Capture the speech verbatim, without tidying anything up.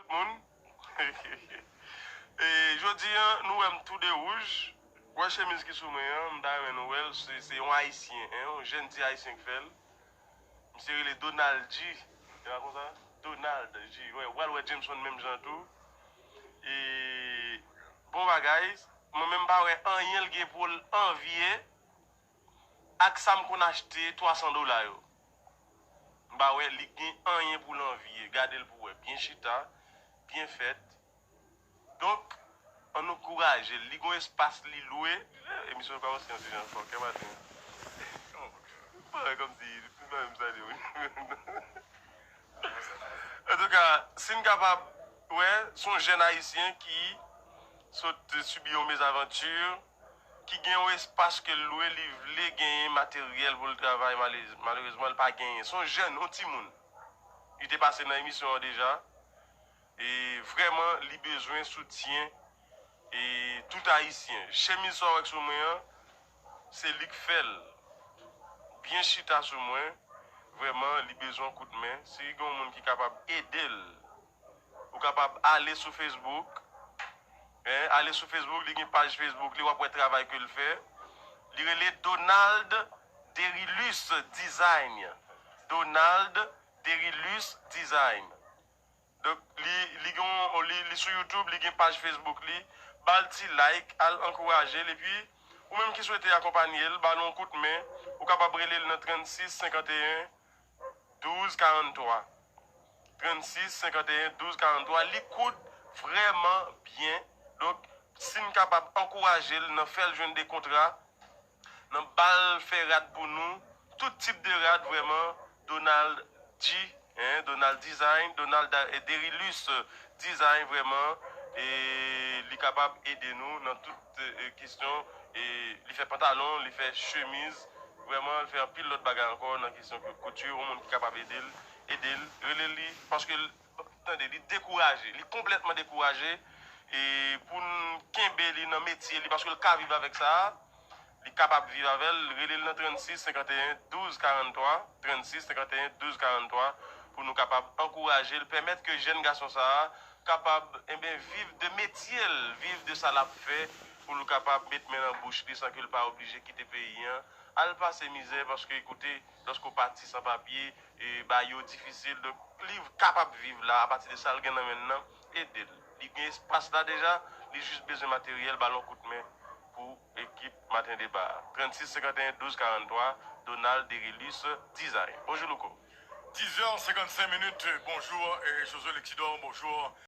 Moun. E jodi a, nou wè m tou de wouj. Wè chemiz ki sou mwen an, m ta renmen nou wè l. Se, se yon Ayisyen, en, yon jèn ti Ayisyen k fè l. Misye rele Donald G. Se pa konsa? Donald G. Wè, w pral wè Jameson menm jan tou. E bon bagay. Mwen menm m pa wè anyen l gen pou l anvye ak sa m konn achte twa san dola yo. M pa wè li gen anyen pou l anvye. Gade l pou wè. Byen chita, byen fèt. Donk, ann ankouraje l. Li gon espas li lwe. Eh, emisyon an kòmanse yon ti jan fò, kè maten. Bon, kòmsi, tout mwen menm sa li, wi. Antouka, si n kapab, wè, se yon jèn Ayisyen ki sot sibi yon mezavanti, ki gen yon espas ke l lwe, li vle genyen materyèl pou l travay, male-, malerezman, l pa genyen. Se yon jèn, yon timoun. Li te pase nan emisyon an deja. E vrèman, li bezwen soutyen e tout Ayisyen. Chemiz sa w wè k sou mwen an, se li k fè l. Byen chita sou mwen. Vrèman, li bezwen yon kout men. Si gen yon moun ki kapab ede l, ou kapab ale sou Facebook. En, ale sou Facebook, li gen paj Facebook li, w ap wè travay ke l fè. Li rele Donald Derilus Design. Donald Derilus Design. Donk, li, li gen yon, li, li sou YouTube, li gen paj Facebook li. Ba l ti like, al ankouraje l. Epi, ou menm ki swete akonpanye l, ba l yon kout men, ou kapab rele l nan trannsis senkanteyen douz karanntwa. Trannsis senkanteyen douz karanntwa. Li koud vrèman byen. Donk, si n kapab ankouraje l nan fè l jwenn de kontra, nan ba l fè rad pou nou, tout tip de rad vrèman, Donald G, en, Donald Design, Donald Da-, eh, Derilus, eh, Design vrèman, e li kapab ede nou nan tout, eh, kesyon, e li fè pantalon, li fè chemiz, vrèman, li fè anpil lòt bagay ankò nan kesyon kou-, kouti, yon moun ki kapab ede l, ede l, rele li, paske l, tande, li dekouraje, li konplètman dekouraje, e pou n kenbe li nan metye li, paske l ka viv avèk sa a, li kapab viv avè l, rele l nan trannsis senkanteyen douz karanntwa, trannsis senkanteyen douz karanntwa, pou nou kapab ankouraje l, pèmèt ke jèn gason sa a kapab, enben, viv de metye l, viv de sa l ap fè, pou l kapab met men nan bouch li san ke l pa oblije kite peyi an, al pase mizè, paske, koute, lòske w pati san papye, e ba yo difisil. Donk, li kapab viv la apati de sa l gen nan men l nan, ede l. Li gen espas la deja, li jis bezwen materyèl, ba l yon kout men pou ekip Maten Deba a. Trannsis senkanteyen douz karanntwa, Donald Derilus Design. Bonjou, Louko. Dix heures cinquante-cinq minutes. Bonjour, eh, Josué Lexidor. Bonjour,